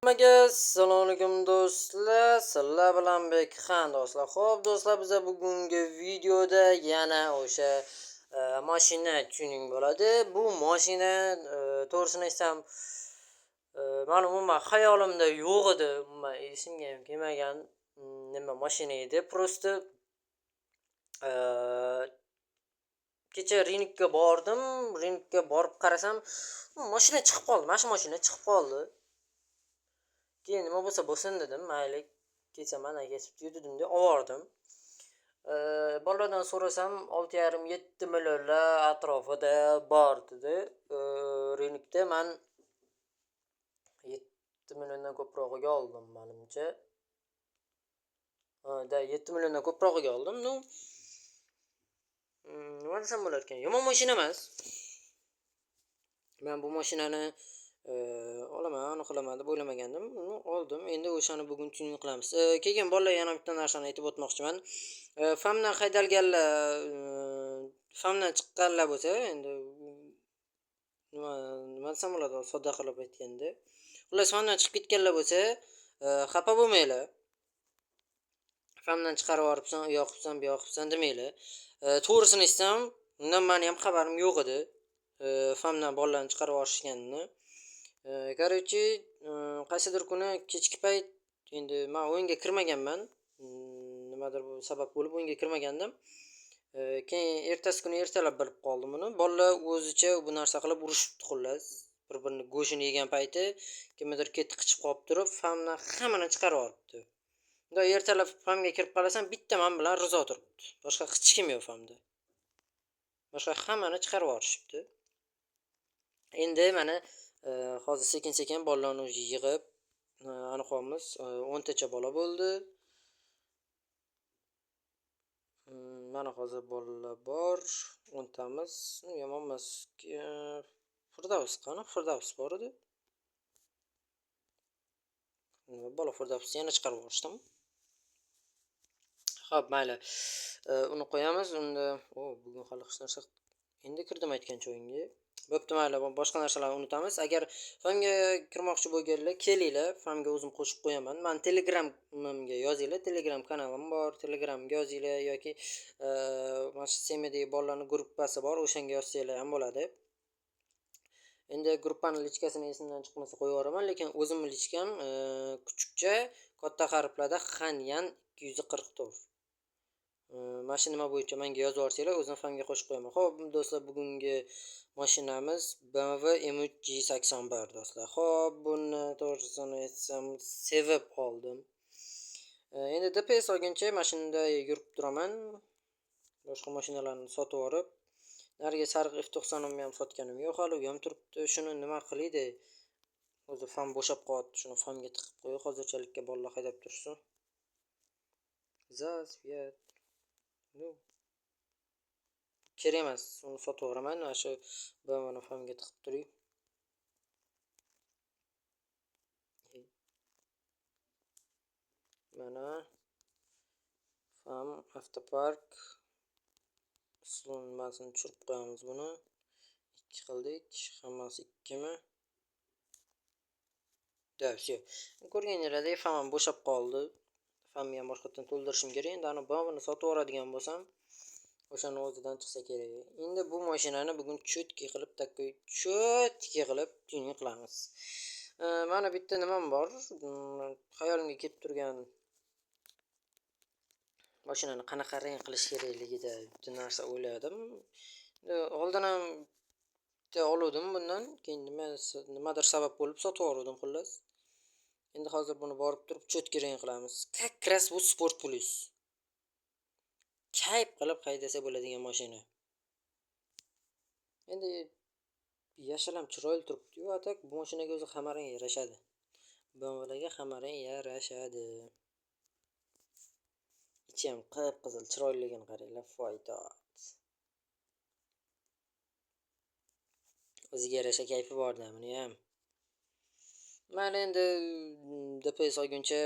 Hammaga assalomu alaykum, do'stlar. Sizlar bilan Bekxon, do'stlar. Xo'p, do'stlar, biza bugungi videoda yana o'sha mashina tuning bo'ladi. Bu mashina, to'g'risini aytsam, mani umuman xayolimda yo'q edi, umuman esimga ham kelmagan nima mashina edi. Просто kecha рынок ka bordim, рынок ka borib qarasam, mashina chiqib qoldi, mana shu mashina chiqib qoldi. Keyin nima bo'lsa bo'lsin dedim, mayli, kecha mana ketibdi dedimda obordim. Bolalardan so'rasam, 6,5-7 millionlar atrofida bor dedi. Рынок da man 7 milliondan ko'prog'iga oldim, manimcha. Ha, да, 7 milliondan ko'prog'iga oldim. Ну, nima desam bo'lar ekan? Yomon mashina emas. Men bu mashinani olaman, uni qilaman deb o'ylamagandim. Uni oldim. Endi o'shani bugun tuning qilamiz. Keyin, bolalar, yana bitta narsani aytib o'tmoqchiman. Famdan haydalganlar, famdan chiqqanlar bo'lsa, endi nima desam bo'ladi, sodda qilib aytganda. Xullas, famdan chiqib ketganlar bo'lsa, xafa bo'lmanglar. Famdan chiqarib yuboribsan, u yoq qilibsan, bu yoq qilibsan demanglar. To'g'risini aytsam, undan mani ham xabarim yo'q edi. Famdan bolalarni chiqarib yuborishganini. Короче, qaysidir kuni kechki payt, endi man o'yinga kirmaganman. Nimadir sabab bo'lib o'yinga kirmagandim. Keyin ertasi kuni ertalab bilib qoldim buni. Bolalar o'zicha bu narsa qilib urushibdi, xullas. Bir-birini go'shtini yegan payti kimnidir keti qichib qolib turib, famdan hammani chiqarib yuboribdi. Bunday ertalab famga kirib qarasam, bitta man bilan Rizo turibdi. Boshqa hech kim yo'q famda. Boshqa hammani chiqarib yuborishibdi. Endi mana hozir sekin-sekin bolalarni уже yig'ib, aniqlayapmiz. 10 tacha bola bo'ldi. Mana hozir bolalar bor. 10 tamiz. Yomon emas. Firdavs qani? Firdavs bor edi. Nima bola, Firdavsni yana chiqarib yuborishdimi? Xo'p, mayli. Uni qo'yamiz. Unda, o, bugun hali hech narsa, endi kirdim aytgancha o'yinga. Bo'pti, mayli, boshqa narsalarni unutamiz. Agar famga kirmoqchi bo'lganlar, kelinglar, famga o'zim qo'shib qo'yaman. Man Telegramimga yozinglar, Telegram kanalim bor, Telegramga yozinglar yoki mana shu Semiyadagi bolalarning gruppasi bor, o'shanga yozsanglar ham bo'ladi. Endi gruppani личка sini esimdan chiqmasa qo'yib yuboraman, lekin o'zimni личка m kuchukcha katta harflarda Xanyan 244. Mana shu nima bo'yicha menga yozib yuborsanglar, o'zim famga qo'shib qo'yaman. Xo'p, do'stlar, bugungi mashinamiz BMW M3 G81, do'stlar. Xo'p, buni to'g'risini aytsam, sevib oldim. Endi DPS olguncha mashinada yurib turaman. Boshqa mashinalarni sotib yuborib, narigi sariq F90 ham sotganim yo'q hali, u ham turibdi. Shuni nima qilaydi? O'zi fam bo'shab qolyapti, shuni famga tiqib qo'yay, hozirchalikka bolalar haydab tursin. ZAZ, Fiat. Ну, kerak emas, uni sotib yuboraman. Mana shu BMWni famga tiqib turay. Mana fam avtopark nimasini tushirib qo'yamiz buni. 2 qildik. Hammasi 2mi? Да, всё. Ko'rganingizdek, fam ham bo'shab qoldi. Famni ham boshqatdan to'ldirishim kerak. Endi ana BMWni sotib yuboradigan bo'lsam, o'shani o'zidan chiqsa kerak. Endi bu mashinani bugun чётко qilib, такой чётко qilib tuning qilamiz. Mana bitta nimam bor. Xayolimga kelib turgan mashinani qanaqa rang qilish kerakligida bitta narsa o'yladim. Oldin ham bitta oluvdim bundan, keyin nimadir sabab bo'lib sotib yubordim, xullas. Endi hozir buni borib turib чётко rang qilamiz. Как раз bu Sport Plus. Kayf qilib haydasa bo'ladigan mashina. Endi yashil ham chiroyli turibdi-yu, а так bu mashinaga o'zi hamma rang yarashadi. BMWlarga hamma rang yarashadi. Ichi ham qip-qizil, chiroyliligini qaranglar, foydot. O'ziga yarasha kayfi bor-da buni ham. Mayli, endi DPS olguncha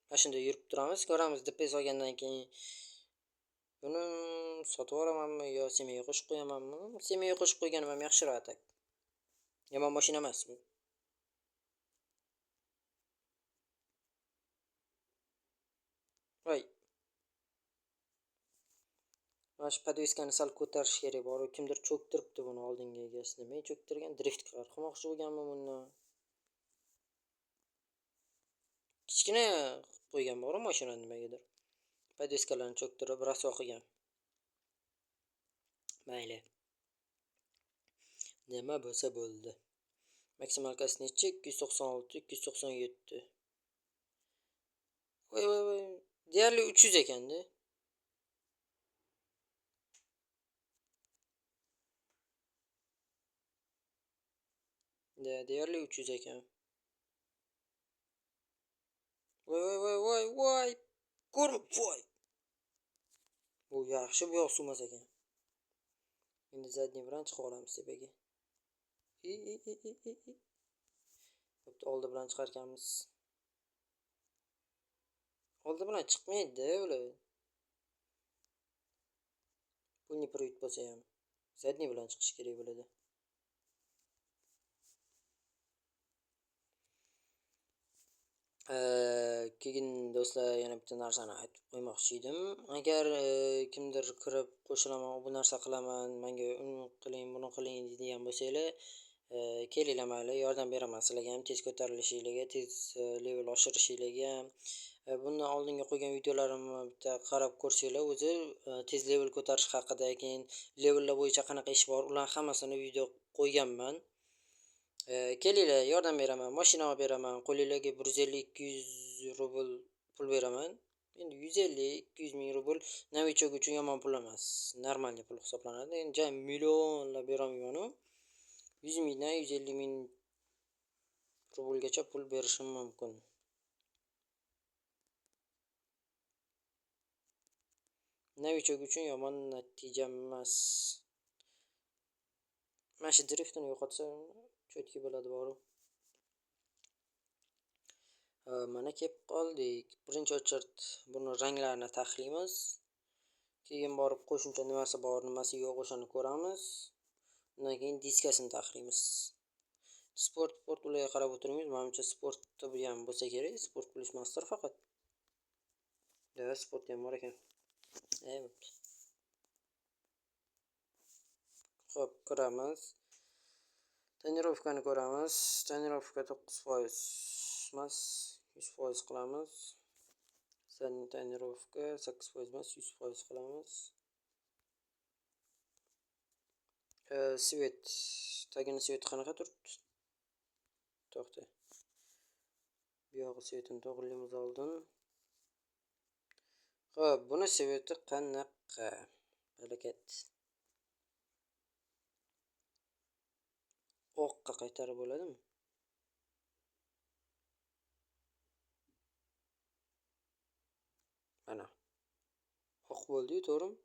mana shunda yurib turamiz, ko'ramiz, DPS olgandan keyin buni sotib yuboramanmi yo семья ga qo'shib qo'yamanmi? Семья ga qo'shib qo'yganim ham yaxshiroq, так. Yomon mashina emas bu. Mana shu podveskani sal ko'tarish kerak bor. Kimdir cho'ktiribdi buni oldingi egasi. Nima cho'ktirgan? Drift qilmoqchi bo'lganmi bundan? Kichkina qilib qo'ygan bor mashinani nimagadir. Podveskalarni cho'ktirib rasvo qilgan. Mayli. Nima bo'lsa bo'ldi. Maksimalkasi nechi? 296, 297. Voy voy voy. Deyarli 300 ekanda. Deyarli 300 ekan. Voy voy voy voy voy. Ko'rma, voy. Bu yaxshi, bu yoq suv ekan. Endi zadniy bilan chiqa olamiz tepaga. I. Bo'pti, oldi bilan chiqar ekanmiz. Oldi bilan chiqmaydi ular. Pulni привод bo'lsa ham zadniy bilan chiqish kerak bo'ladi. Keyin do'stlar yana bitta narsani aytib qo'ymoqchi edim. Agar kimdir kirib qo'shilaman, bu narsa qilaman, menga uni qiling, buni qiling deydigan bo'lsanglar, kelinglar mayli, yordam beraman sizlarga ham tez ko'tarilishinglarga, tez level oshirishinglarga. Bundan oldingi qo'ygan videolarimni bitta qarab ko'rsanglar, o'zi tez level ko'tarish haqida, keyin levellar bo'yicha qanaqa ish bor, ularning hammasini video qo'yganman. Kelinglar, yordam beraman, mashina olib beraman, qo'linglarga 150-200 rubl pul beraman. Endi 150-200 ming rubl novichok uchun yomon pul emas, normalniy pul hisoblanadi. Endi jam millionlab berolmayman-u. 100 mingdan 150 ming rublgacha pul berishim mumkin. Novichok uchun yomon natija emas. Mana shu driftini yo'qotsa cho'tki bo'ladi boru. Mana kelib qoldik. Birinchi o'chirt buni ranglarini taxlaymiz. Keyin borib qo'shimcha nimasi bor, nimasi yo'q o'shani ko'ramiz. Undan keyin diskasini taxlaymiz. Sport ularga qarab o'tirmaymiz. Menimcha sportda bu ham bo'lsa kerak. Sport plus master faqat. Da, sport ham bor ekan. Evet. Xo'p, kiramiz. Tonirovkani ko'ramiz. Tonirovka 9% emas, 100% qilamiz. Zadniy tonirovka 8% emas, 100% qilamiz. Svet, tagini svet qanaqa turibdi? To'xta. Bu yog'i svetini to'g'rilaymiz oldin. Xo'p, buni sveti qanaqa? Harakat. Oqqa qaytarib bo'ladimi? Mana. Oq bo'ldi-yu, to'g'rimi?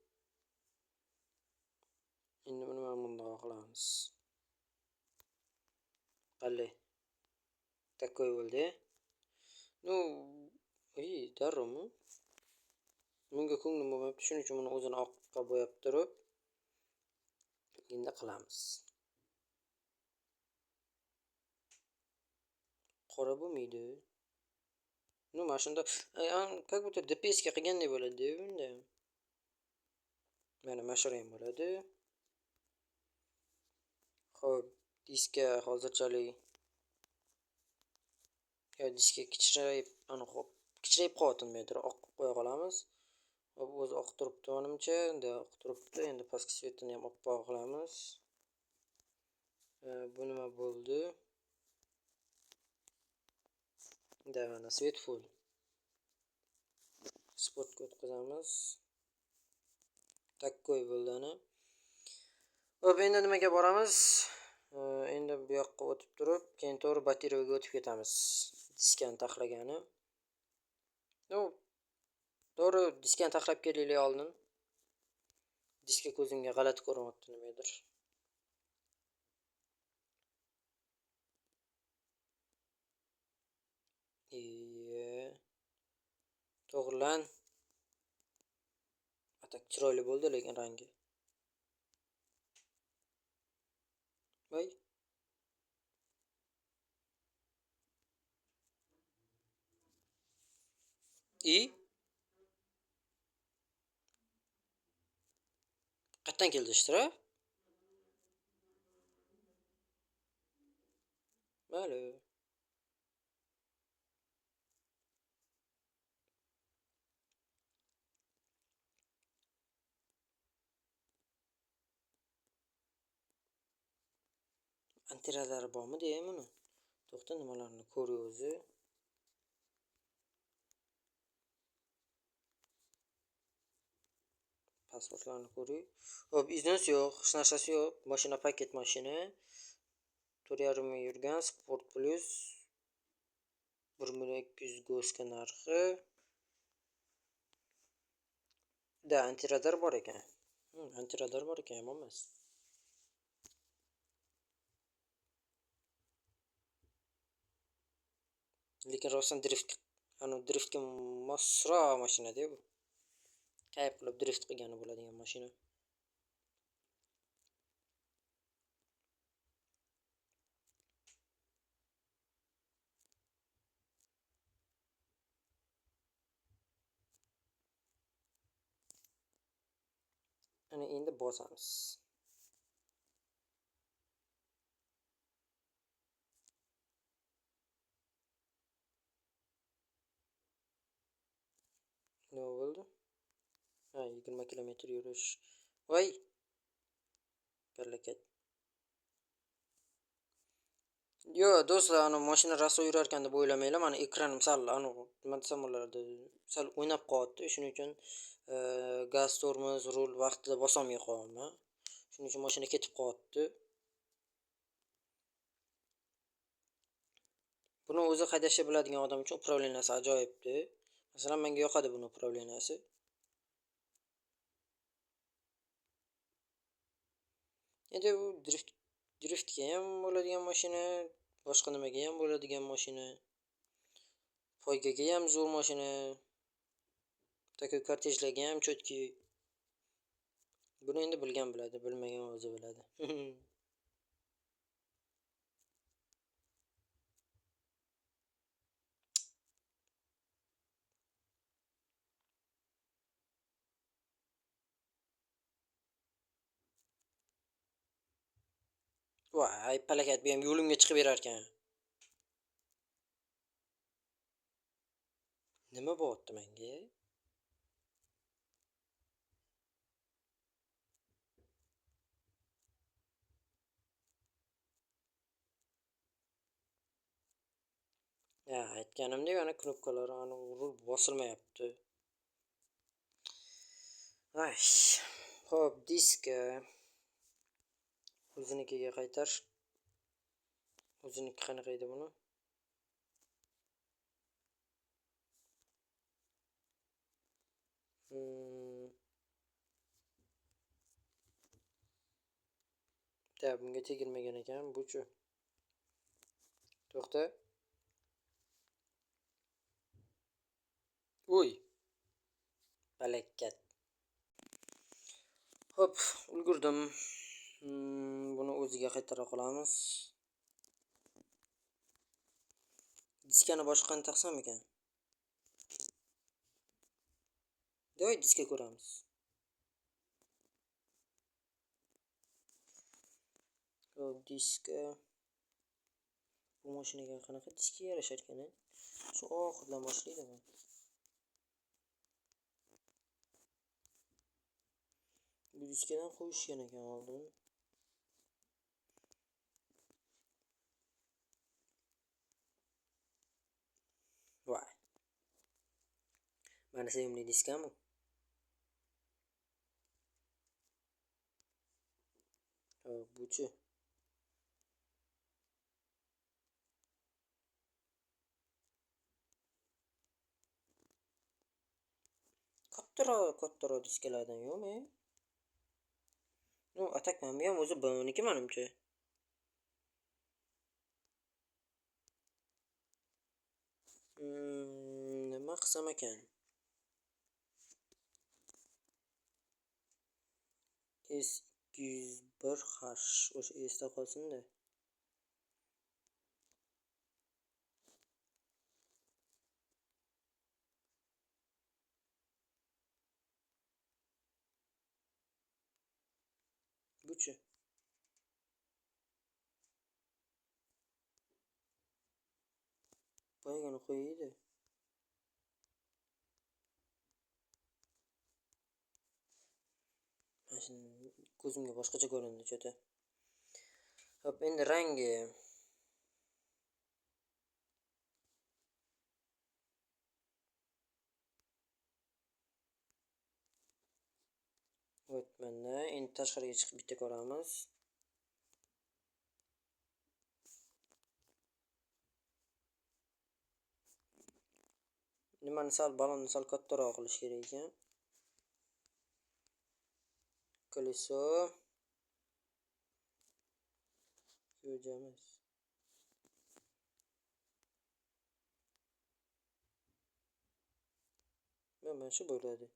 Endi buni mana bundoq qilamiz. Qalay? Takoy bo'ldi. Ну, darrovmi? Bunga ko'nglim bo'lmayapti, shuning uchun buni o'zini oqqa bo'yab turib endi qilamiz. Qora bo'lmaydi. Ну, mana shunda как будто DPS ga qilgandek bo'ladi bunda. Mana mana shu rang bo'ladi. Xo'p, diska hozirchalik yo diska kichrayib, ana xo'p, kichrayib qolyapti nimadir, oq qilib qo'ya qolamiz. Xo'p, o'zi oq turibdi menimcha, endi oq turibdi. Endi pastki svetini ham oppoq qilamiz. Bu nima bo'ldi? Da, mana svet full. Sportga o'tkazamiz. Takkoy bo'ldi ana. Xo'p, endi nimaga boramiz? Endi bu yoqqa o'tib turib, keyin to'g'ri batareyaga o'tib ketamiz. Diskani taxlagani. No, to'g'ri diskani taxlab kelinglar oldin. Diska ko'zimga g'alati ko'rinyapti nimadir. To'g'rilan. Atak chiroyli bo'ldi, lekin rangi. Voy. I. Qayerdan keldi shtraf? Mayli. Antiradari bormi deyman uni? To'xta, nimalarni ko'rib o'zi? Pasportlarni ko'ring. Xo'p, iznisi yo'q, hech narsasi yo'q. Mashina paket mashina. 4,5 ming yurgan, Sport Plus 1 200 000 goska narxi. Da, antiradar bor ekan. Antiradar bor ekan, yomon emas. Lekin rostdan drift, anu driftga mosroq mashina-da bu. Kayf qilib drift qilgani bo'ladigan mashina. Ana endi bosamiz. Nima bo'ldi? Ha, 20 kilometr yurish. Voy! Palakat. Yo, do'stlar, ana mashina raso yurar ekan deb o'ylamanglar. Mana ekranim sal, anu nima desam bo'ladi, sal o'ynab qolyapti. Shuning uchun gaz, tormoz, rul vaqtida bosolmay qolyapman. Shuning uchun mashina ketib qolyapti. Buni o'zi haydashni biladigan odam uchun управлениеsi ajoyibdi. Masalan, menga yoqadi buni управлениеsi. Endi bu driftga ham bo'ladigan mashina, boshqa nimaga ham bo'ladigan mashina. Poygaga ham zo'r mashina. Такой kortejlarga ham cho'tki. Buni endi bilgan biladi, bilmagan o'zi biladi. Voy, palakat, bu ham yo'limga chiqib berar ekan. Nima bo'lyapti menga? Ya, aytganimdek, ana knopkalar, ana rul bosilmayapti. Ay, xo'p, diska o'zinikiga qaytar. O'ziniki qanaqa edi buni? Da, bunga tegilmagan ekan, bu-chu. To'xta. Uy. Palakat. Xo'p, ulgurdim. Buni o'ziga qaytara qolamiz. Diskani boshqani taqsam ekan. Давай diska ko'ramiz. Xo'p, diska. Bu mashinaga qanaqa diska yarashar ekan? Shu oxiridan boshlaydimi? Bu diskadan qo'yishgan ekan oldin. Voy. Mana sevimli diskam bu. Xo'p, buchi. Kattaroq, kattaroq diskalardan yo'qmi? Ну, а так mana bu ham o'zi B12 menimcha. Nima qilsam ekan? S201H o'sha esda qolsin-da. Buchi. Boyagini qo'yaydi. Mana shu ko'zimga boshqacha ko'rindi cho'ta. Hop, endi rangi. Вот mana endi tashqariga chiqib bitta ko'ramiz. Nimani sal balonni sal kattaroq qilish kerak ekan. Колесо. Ko'jamiz. Mana shu bo'ladi.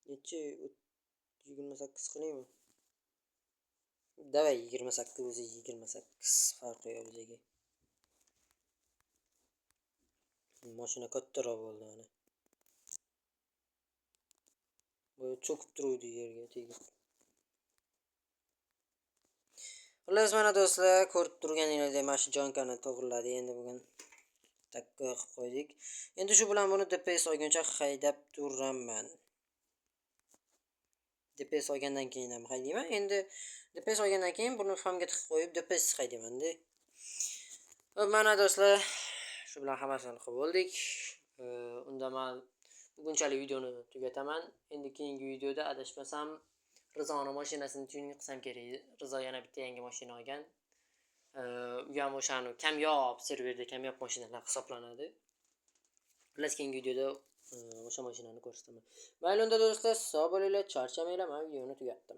Nechi 28 qilaymi? Davay 28 o'zi 28 farqi yo'q bizga. Mashina kattaroq bo'ldi mana. Bu cho'kib turuvdi yerga tegib. Xullas mana do'stlar, ko'rib turganingizdek mana shu jonkani to'g'riladi endi bugun. Takka qilib qo'ydik. Endi shu bilan buni DPS olguncha haydab turaman. DPS olgandan keyin ham haydayman. Endi DPS olgandan keyin buni famga tiqib qo'yib DPS haydayman-da. Mana do'stlar, shu bilan hammasini qilib bo'ldik. Unda men bugunchalik videoni tugataman. Endi keyingi videoda adashmasam Rizoni mashinasini tuning qilsam kerak. Rizo yana bitta yangi mashina olgan. U ham o'shani kamyob serverda kamyob mashinalar hisoblanadi. Xullas keyingi videoda o'sha mashinani ko'rsataman. Mayli unda do'stlar, sog' bo'linglar, charchamanglar. Men videoni tugatdim.